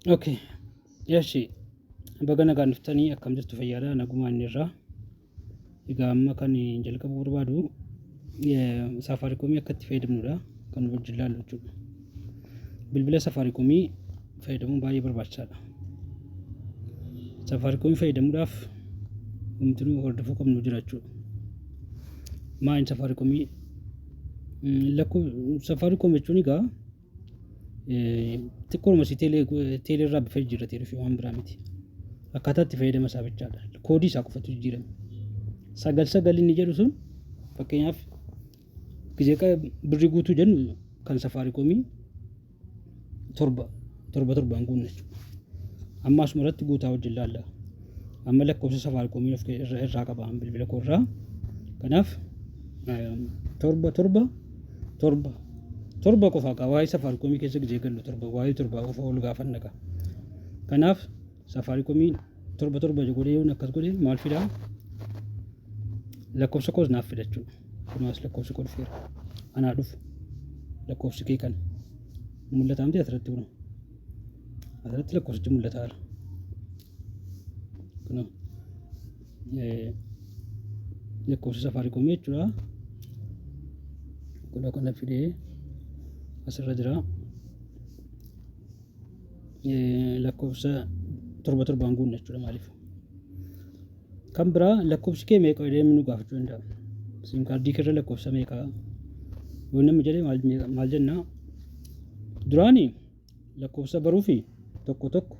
Okay. Eshi baga nagaan dhuftanii, akkam jirtu? Fayyaadha, nagumaa inni irraa. Egaa amma kan jalqabu barbaadu Safaariikoomii akka itti fayyadamnudha kan wajjin ilaallu jechuudha. Bilbila Safaariikoomii fayyadamuun baay'ee barbaachisaadha. Safaariikoomii fayyadamuudhaaf wanti nu hordofuu qabnu jira jechuudha. Maal Safaariikoomii? Lakkoo Safaariikoom jechuun egaa xiqqoodhuma si teelee irraa bifa jijjiirratee dhufe, waan biraa miti. Akkaataa itti fayyadama isaa bichaadha. Koodii isaa qofatu jijjiirame. Sagal sagal inni jedhu sun, fakkeenyaaf, gizee birrii guutuu jennu kan Safaariikoomii torba torba torbaan guunna jechuudha. Amma asuma irratti guutaa wajjin laalla. Amma lakkoofsa Safaariikoomii of irraa qaba bilbila koo irraa. Kanaaf torba torba torba torba qofa qaba. Waa'ee Safaariikoomii keessa gizee gallu torba, waa'ee torbaa qofa ol gaafanna qaba. Kanaaf Safaariikoomii torba torba godhee yoon akkas godhe maal fidaa? Lakkoofsa koos naaf fida jechuudha. Kunuas lakkoofsi koo dhufeera. Anaa dhufu, lakkoofsi kee kana. Mul'ataa miti asirratti? Kunoo asirratti lakkoofsichi mul'ataa jira. Kunoo lakkoofsa Safaariikoomii jechuudha. Kunoo kana fidee asirra jira. Lakkoofsa torba torbaan guunna jechuudha maaliif. Kan biraa, lakkoofsi kee meeqa jedhee nu gaafachuu danda'a. Siim kaardii keerra lakkoofsa meeqa yoo namni jedhe maal jennaa? Duraani lakkoofsa baruu fi tokko tokko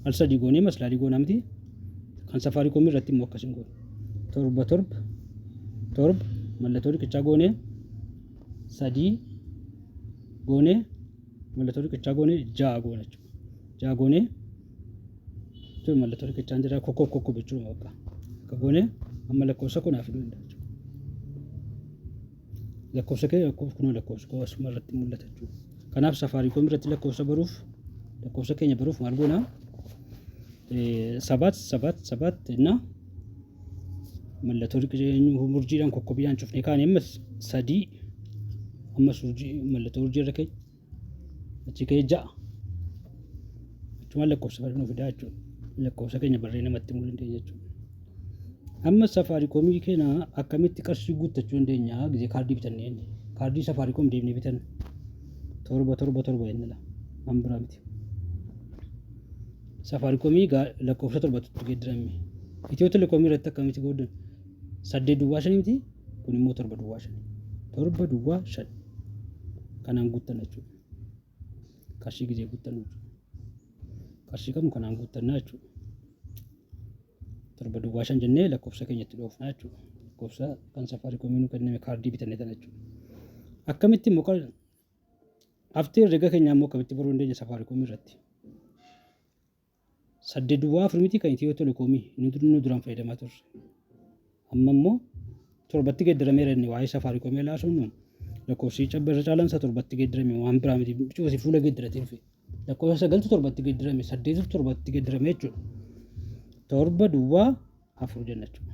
al sadii goonee maslaalii goonaa miti? Kan Safaariikoomii irratti immoo akkas hin goonu. Torba torba torba mallattoo riqichaa goonee, sadii goonee, mallattoo riqichaa goonee, ja'a goona jechuudha. Ja'a goonee jechuun mallattoo riqichaan jira, kokkoob kokkoob jechuudha bakka. Akka goonee amma lakkoofsa kun haa fiduu danda'a jechuudha. Lakkoofsa kee lakkoofsa, kunoo lakkoofsa koo asuma irratti mul'ata jechuudha. Kanaaf Safaariikoom irratti lakkoofsa baruuf, lakkoofsa keenya baruuf maal goona? ሰባት ሰባት ሰባት እና mallattoo urjiidhaan kokkobiidhaan cufnee kaane, ammas sadii, ammas urjii, mallattoo urjii irra keenya, achi ka'ee ja'a, achumaan lakkoofsa nu fidaa jechuudha. Lakkoofsa keenya barree namatti himuu dandeenya jechuudha. Amma Safaariikoomii keenya akkamitti qarshii guuttachuu dandeenya? Gizee kaardii bitannee, kaardii Safaariikoom deemnee bitanna, torba torba torba jennala, waan biraa miti. Safaariikoomii lakkoofsa torbatti geeddarame. Itiyoo Telekoomii irratti akkamitti godhan? Saddeet duwwaa shanii miti? Kun immoo torba duwwaa shani. Torba duwwaa shan. Kanaan guuttan jechuudha. Qarshii gizee guuttan jechuudha. Qarshii qabnu kanaan guuttannaa jechuudha. Torba duwwaa shan jennee lakkoofsa keenyatti dhoofnaa jechuudha. Lakkoofsa kan Safaariikoomii nu kenname kaardii bitannee tana jechuudha. Akkamitti immoo haftee herrega keenyaa immoo akkamitti baruu dandeenya Safaariikoomii irratti? Saddeet duwwaa afur miti kan Itiyoo Telekoomii nu duraan fayyadamaa turre? Amma immoo torbatti geeddarameera inni. Waa'ee Safaariikoomii laasuun lakkoofsi cabba irra caalaan isaa torbatti geeddarame, waan biraa miti, cuusi fuula geeddaratee dhufe. Lakkoofsa sagaltu torbatti geeddarame, saddeetu torbatti geeddarame jechuudha. Torba duwwaa afur jenna jechuudha.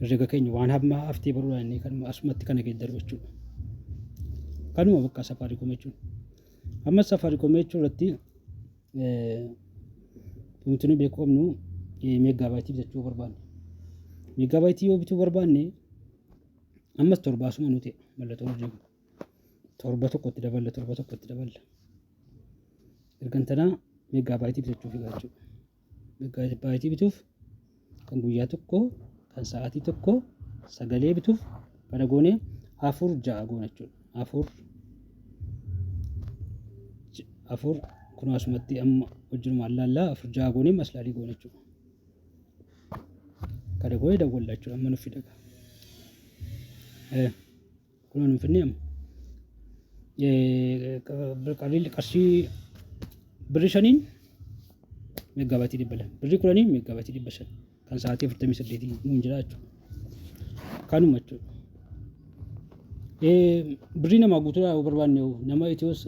Herrega keenya waan hamma haftee baruudhaan inni kanuma asumatti kana geeddaru jechuudha. Kanuma bakka Safaariikoom jechuudha. Amma Safaariikoom jechuu irratti wanti nuyi beekuu qabnu, meeggaabaaytii bitachuu barbaanne. Meeggaabaaytii yoo bituu barbaanne ammas torbaasuma nuti mallattoo hojii kun. Torba tokkotti daballa, torba tokkotti daballa. Ergan tanaa meeggaabaaytii bitachuuf egaa jechuudha. Meeggaabaaytii bituuf kan guyyaa tokko, kan sa'aatii tokko, sagalee bituuf kana goonee afur ja'a goona jechuudha. Afur afur, kun asumatti amma hojii allaallaa, afur ja'a goonee maslaalii goona jechuudha. Kana goonee dawwalla jechuudha, amma nuuf fida. Kun nu finne amma. Qarshii birrii 5n meeggaabaaytii 200, birrii 10n meeggaabaaytii 500 kan sa'aatii 48 nuun jira jechuudha. Kanuma jechuudha. Birrii namaa guutuu yoo barbaanne, nama Itiyoos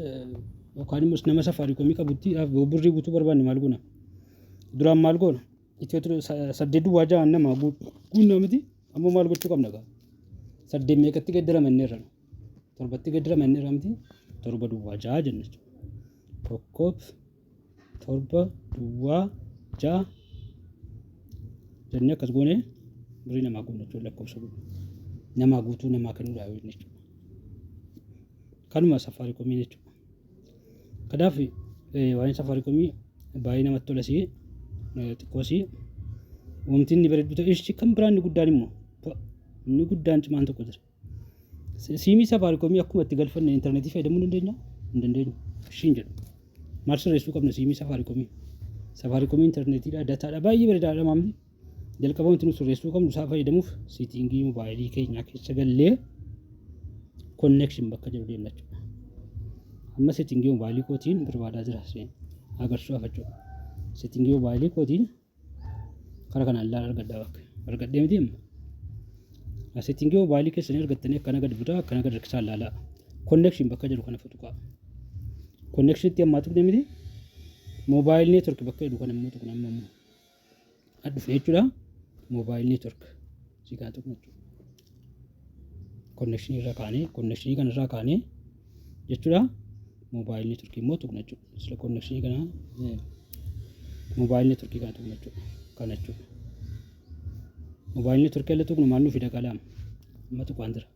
yookaan immoo nama Safaariikoomii qabutti yoo birrii guutuu barbaanne maal goona? Duraan maal goona? Itiyoo saddeet duwwaa ja'an namaa guunnaa miti? Amma maal gochuu qabna gaa? Saddeet meeqatti geeddarama inni irra? Torbatti geeddarama inni irra miti? Torba duwwaa ja'a jenna jechuudha. Tokkoof 7 duwwaa 6 jennee akkas goone birrii namaa guunna jechuudha, lakkoofsa namaa guutuu namaa kennuudhaaf jechuudha. Kanuma Safaariikoomii jechuudha. Kanaaf waa'een Safaariikoomii baay'ee namatti tolasii, xiqqoosii wanti inni bareedu ta'e ishii kan biraan inni guddaan immoo inni guddaan cimaan tokko jira. Siimii Safaariikoomii akkuma itti galfanne intarneetii fayyadamuu dandeenya? Hin dandeenyu. Ishiin jedhu. Maal sirreessuu qabna siimii Safaariikoomii? Safaariikoomii intarneetiidha, dataadha, baay'ee bareedaadha maamni. Jalqaba wanti nu sirreessuu qabnu isaa fayyadamuuf setting mobaayilii keenyaa keessa gallee connection bakka jedhu deemna jechuudha. Amma setting mobaayilii kootiin barbaadaa jira agarsiisuudhaaf jechuudha. Setting mobaayilii kootiin karaa kanaan ilaala argadhaa bakka argadhee miti amma. Setting mobaayilii keessanii argattanii akkana gadi butaa, akkana gadi harkisaa ilaalaa. Connection bakka jedhu kana tuqaa. Connectionitti ammaa tuqne miti, mobile network bakka jedhu kana immoo tuqne. Amma immoo dhufne jechuudha. Mobile network si kana tuqne jechuudha. Connection irra kaanee, connection kana irraa kaanee jechuudha. Mobile network immoo tuqne jechuudha. Sila connection kana mobile network kana tuqne jechuudha. Kana jechuudha. Mobile network illee tuqnu maal nu fida qalaama? Amma tuqaan jira.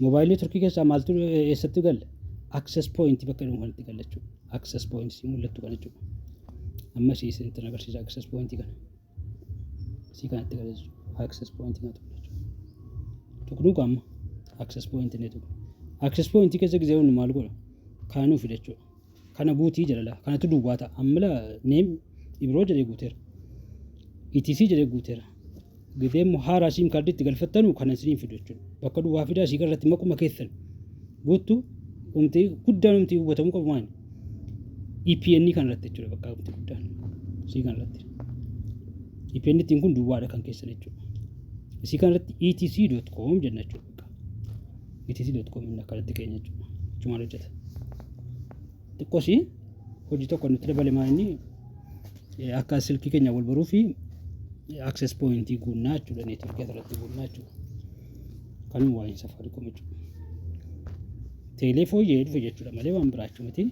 Mobile network keessaa maaltu eessatti galla? Access point bakka jedhamu kanatti galla jechuudha. Access point si mul'attu kana jechuudha. Amma si isinitti agarsiisa access point kana. Si kanatti galla jechuudha. Access point kana tuqna jechuudha. Tuqnuu qaama access point ni tuqna. Access point keessa gisee hundu maal godha? Kana nuu fida jechuudha. Kana guutii jedha laa. Kanatu duwwaa ta'a. Amma laa name Ibiroo jedhee guuteera. ETC jedhee guuteera. Gizee immoo haaraa SIM card itti galfattanu kana isiniin fidu jechuudha. Bakka duwwaa fidaa, asii irratti maquma keessan guuttu. Wanti guddaan wanti hubatamuu qabu maali? EPN kan irratti jechuudha, bakka wanti guddaan isii kan irratti. EPN ittiin kun duwwaadha kan keessan jechuudha. Isii kan irratti etc.com jenna jechuudha. Bakka etc.com inni akkanatti keenya jechuudha. Achumaan hojjeta. Xiqqoosii hojii tokko nutti dabale, maal inni akka silkii keenya wal baruu fi access point guunnaa jechuudha, network asirratti guunnaa jechuudha. Kanuma waa'een Safaariikoom jechuudha. Teelee fooyyee dhufe jechuudha malee waan biraa jechuu miti.